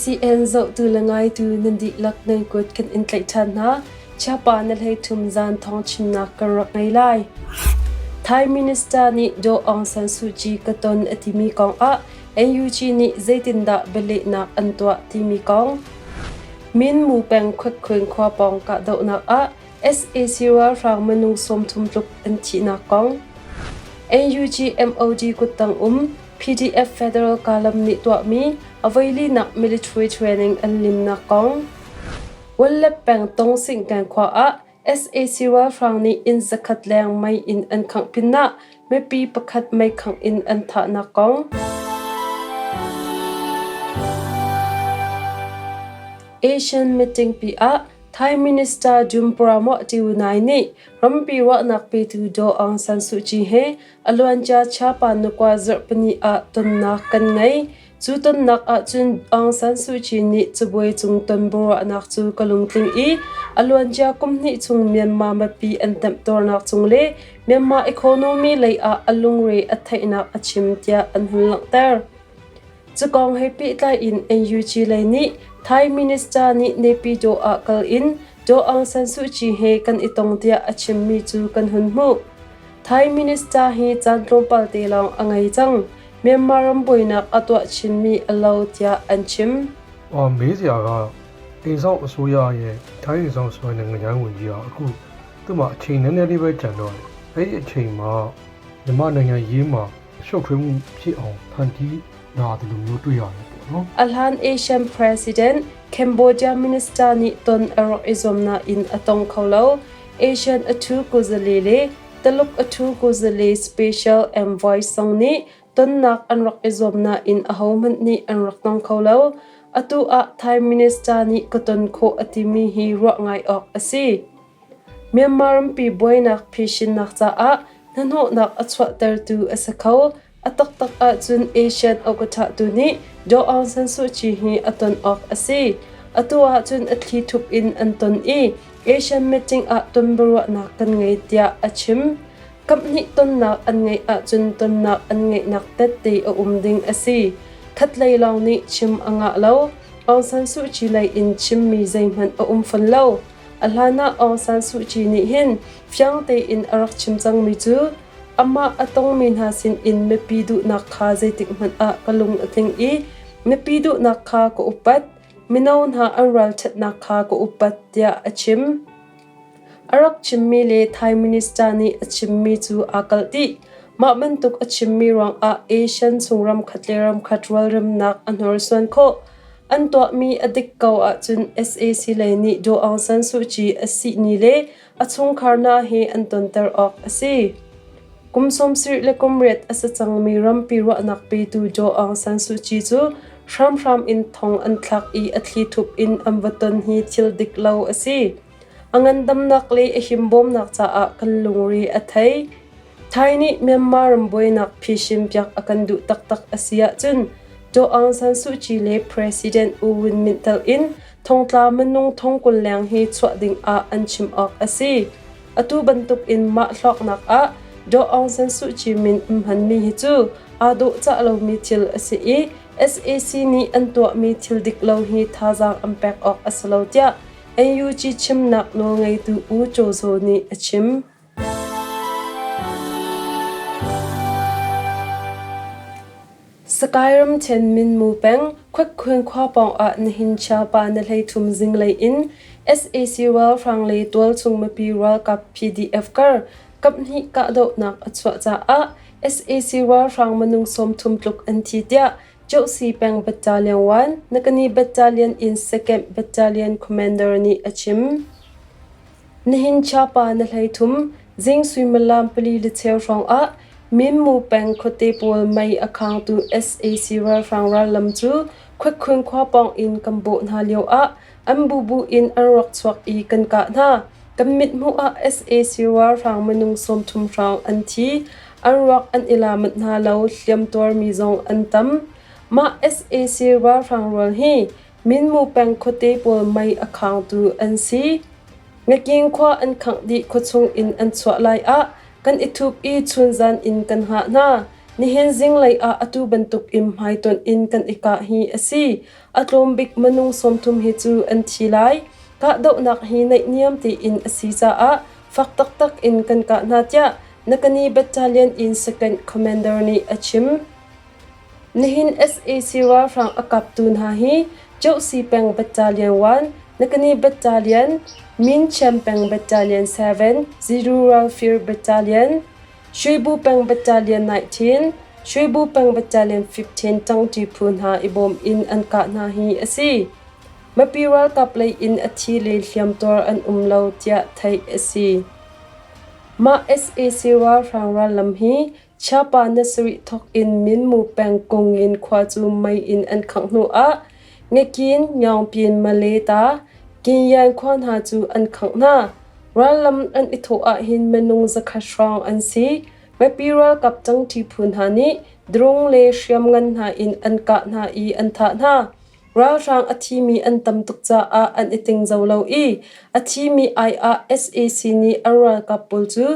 ACN zohtu le ngaitu nan dihlak nan kut kan in tlaih ṭhan hna. Chiapa na hlei thum zan thawng chimnak kan rak ngei lai. Thai Minister nih Daw Aung San Suu Kyi ka ton a timi kong ah NUG nih zeitindah bialehnak an tuah timi kong. Minmu peng Khuatkhuin khua pawng kahdohnak ah sac ralhrang minung 30 tluk an thihnak kong. NUG MOD kuttang um PDF Federal Kalam nih tuahmi a voilinak military training an limnak kong. Wallep peng Tawngsingkeng khua ah sac ralhrang nih inn zakhat leng mei in an khangh pinah mipi pakhat meikhangh in an thahnak kong. Asian meeting pi ah Thai Minister Jum Pramod Tiwunai nih rampi ruahnak petu Daw Aung San Suu Kyi he a luancia Chiapa nukua zarhpini ah tonnak kan ngei. Cu tonnak ahcun Aung San Suu Kyi nih cabuai cung ton biaruahnak cu ka lungtling i a luancia kum hnih chung Myanmar mipi an temtuarnak cung le Myanmar economy lei ah a lungre a theihnak a chim tiah an hun langhter. Cu kong he pehtlai in NUG lei nih Thai minister nih Naypyidaw ah kal in Daw Aung San Suu Kyi he kan i tong tiah a chimmi cu kan hun hmuh. Thai minister hi caan tlawmpal te lawng a ngei cang. Myanmar ram buainak a tuah chinmi a lo tiah an chim. မေးစရာကအိမ်ဆောင်အစိုးရရဲ့ထိုင်းအိမ်ဆောင်အစိုးရနိုင်ငံခြားဝန်ကြီးကအခုသူ့မှာအချိန်နည်းနည်းလေးပဲကျန်တော့တယ်အဲ့ဒီအချိန်မှာမြန်မာနိုင်ငံရေးမှာရှုပ်ထွေးမှုဖြစ်အောင်ဖန်တီးလာတယ်လို့မျိုးတွေ့ရတယ်ပေါ့နော် A hlan Asian President Cambodia Minister nih ton a rak i zuam nain a tong kho lo. Asian a ṭhu kuzale le Taluk a ṭhu kuzale Special Envoy zong nih tonnak an rak i zuam nain ahohmanh nih an rak tong kho lo. Atu ah Thai Minister nih ka ton khawh a timi hi ruah ngai awk a si. Myanmar rampi buainak phishinnak caah hnahnawhnak a chuahtertu a si kho. A taktak ahcun Asian awkawṭhahtu nih Daw Aung San Suu Kyi hi a ton awk a si. Atu ahcun a thli thup in an ton i Asian meeting ah ton biaruahnak kan ngei tiah a chim. Kaphnih tonnak an ngeih ahcun tonnak an ngeihnak tette a um ding a si. Khatlei lawng nih chim a ngah lo. Aung San Suu Kyi lei in chimmi zeihmanh a um fawn lo. A hlanah Aung San Suu Kyi nih hin fiang tein a rak chim cangmi cu amah a tongmi hna sinin mipi duhnak kha zeitik hmanh ah ka lung a tling i mipi duhnak kha ka upat, mino hna an ralṭhatnak kha ka upat tiah a chim. A rak chimmi le Thai minister nih a chimmi cu aa kalh dih. Mah bantuk a chimmi ruangah Asian chung ramkhat le ramkhat rualremnak a hnorsuan khawh. An tuahmi a dik ko ahcun sac lei nih Daw Aung San Suu Kyi a sihni le a chungkhar hna hi an tonter awk a si. Kum 70 le kum riat a si cangmi rampi ruahnak petu Daw Aung San Suu Kyi cu hramhram in thong an thlak i a thlithup in an va ton hi thil dik lo a si. A ngandamnak le a himbawmnak caah kan lungre a thei. Thai nih Myanmar ram buainak phisin piak a kan duh taktak a si ahcun Daw Aung San Suu Kyi le President U Win Myint tel in thongtla minung thong 20 leng hi chuah ding ah an chim awk a si. Atu bantuk in mah hlawknak ah Daw Aung San Suu Kyi min an hmanmi hi cu aa dawhcah lomi thil a si i sac nih an tuahmi thil dik lo hi thazaang an pek awk a si lo tiah NUG chimnak nawlngeitu U Kyaw Zaw nih a chim. Skyrim Chinmin Mu peng Khuatkhuin khua pawngah nihin chiapa na 13 zinglei in sac ralhrang le tualchung mipi ralkap PDF kar kaphnih kahdohnak a chuah caah sac ralhrang minung 30 tluk an thi tiah Josi peng Battalion 1 Nakani Battalion in Second Battalion Commander nih a chim. Nihin chiapa na 13 zing suimilam pali le cheu hrawngah Minmu peng khuate pawl mei a khangtu sac ralhrang rallam cu Khuakhun khua pawng in kan bawh hna lioah an bubu in an rak chuak i kan kah hna. Kan mithmuh ah sac ralhrang minung 30 hrawng an thi. An ruak an i la manh hna lo, hliamtuarmi zong an tam. Mah sac ralhrang rual hi Minmu peng khuate pawl mei a khangtu an si. Ngaking khua an khangh dih khuachung in an chuah lai ah kan i thup i chunzan in kan hngah hna. Nihin zinglei ah atu bantuk in hmaitonh in kan i kah hi a si. A tlawm bik minung 30 hi cu an thi lai. Kahdohnak hi naihniam tein a si caah fak taktak in kan kah hna tiah Nakani Battalion in Second Commander nih a chim. Nihin sac ralhrang a kaptu hna hi Josi peng Battalion 1, Nakani Battalion, Minchiam peng Battalion 7, Ziru Ralfir Battalion, Shwebu peng Battalion 19, Shwebu peng Battalion 15 ṭangṭi phu hna i bawm in an kah hna hi a si. Mipi ralkap lei in a thi le hliamtuar an um lo tiah theih a si. Mah sac ralhrang rallam hi Chiapa nasarih thawk in Minmu peng Kungin khua cu mei in an khangh hnu ah Ngekin, Nyaungpyin, Maleta, Kinyan khua hna cu an khangh hna. Rallam an i thawh ahhin minung 100 hrawng an si. Mipi ralkap ṭangṭi phu hna nih drone le hriamngan hna in an kah hna i an thah hna. Ralhrang a thimi an tam tuk caah an i tingzo lo i a thimi ai ah sac nih an ralkap pawl cu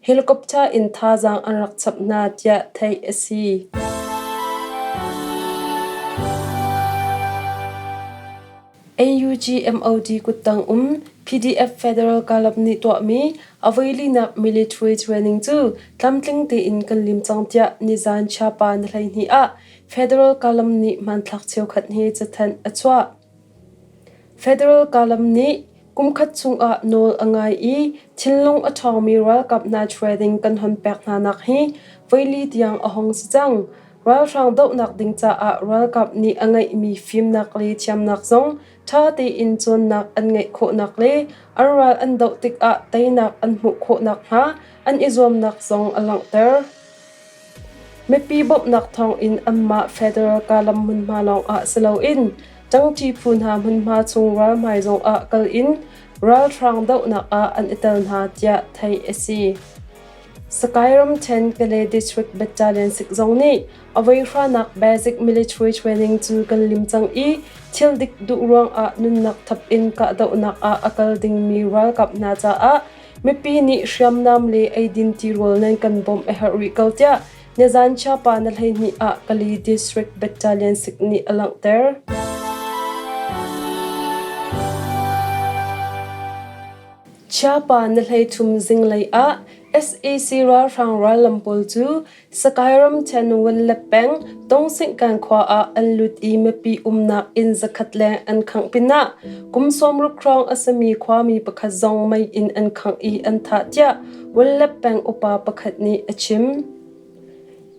helicopter in thazaang an rak chap hna tiah theih a si. NUG MOD kuttang um PDF Federal Kalap nih tuahmi a voilinak military training cu tlamtling tein kan lim cang tiah nizan Chiapa ni 12 ah Federal Kalam nih hmanthlak cheukhat he cathanh a chuah. Federal Kalam nih kumkhat chungah nawl a ngai i thinlung a ṭhawngmi ralkap hna training kan hon pek hna nak hi voili tiang a hong si cang. Ralhrang dohnak ding caah ralkap nih a ngeihmi fimnak le thiamnak zong ṭha tein cawnnak an ngeih khawhnak le an ral an doh tikah teinak an hmuh khawh nakhnga an i zuamnak zong a langhter. Mipi bawmhnak thawngin anmah federal kalam hmunhma lawngah si loin ṭangṭi phu hna hmunhma chung ralhmai zongah kal in ralhrang dohnak ah an i tel hna tiah theih a si. Sakae ramṭhen Kale District Battalion sik zong nih a voihranak basic military training cu kan lim cang i thil dik duh ruangah nunnak thap in kahdohnak ah a kal dingmi ralkap hna caah mipi nih hriamnam le eidin tirawl nan kan bawmh a herh rih ko tiah nizan Chiapa na 12 ah Kale District Battalion sik nih a langhter. Chiapa na 13 zinglei ah sac ralhrang rallam pawl cu Sakae ramṭhen Wanlep peng Tawngsingkan khua ah an lut i mipi umnak inn 100 leng an khangh pinah kum 60 hrawng a simi khuami pakhat zong mei in an khangh i an thah tiah Wanlep peng upa pakhat nih a chim.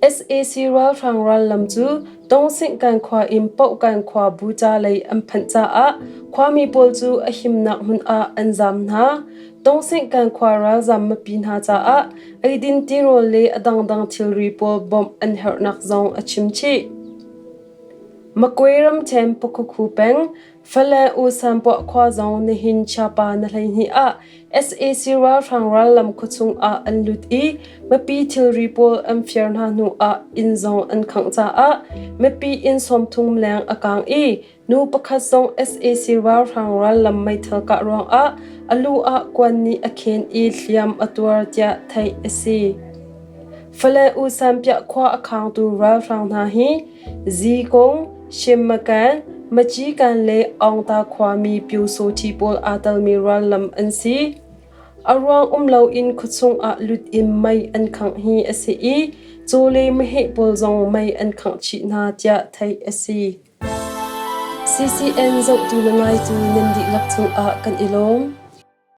Sac ralhrang rallam cu Tawngsingkan khua in Pohkan khua Buca lei an phanh caah khuami pawl cu a himnak hmun ah an zaam hna. Tawngsingkan khua ralzaam mipi hna caah eidin tirawl le a dangdang thilri pawl bawmh an herhnak zong a chim chih. Makwe ramṭhen Pakhuku peng Fale U Sanpuah khua zong nihin Chiapa na 12 ah sac ralhrang rallam khuachung ah an lut i mipi thilri pawl an fir hna hnu ah inn zong an khangh caah mipi inn 30 leng a kaang i nu pakhat zong sac ralhrang rallam meithal kah ruangah a lu ah kuan nih a khen i hliam a tuar tiah theih a si. Fale U Sanpiah khua a khangtu ralhrang hna hi Zikung, Shimmakan, Macikan le Aungta khuami Pyusawṭhi pawl aa telmi rallam an si. A ruang um loin khuachung ah lut in mei an khangh hi a si i caw le meheh pawl zong mei an khangh chih hna tiah theih a si. CCN zohtu le ngaitu nan dihlak cungah kan i lawm.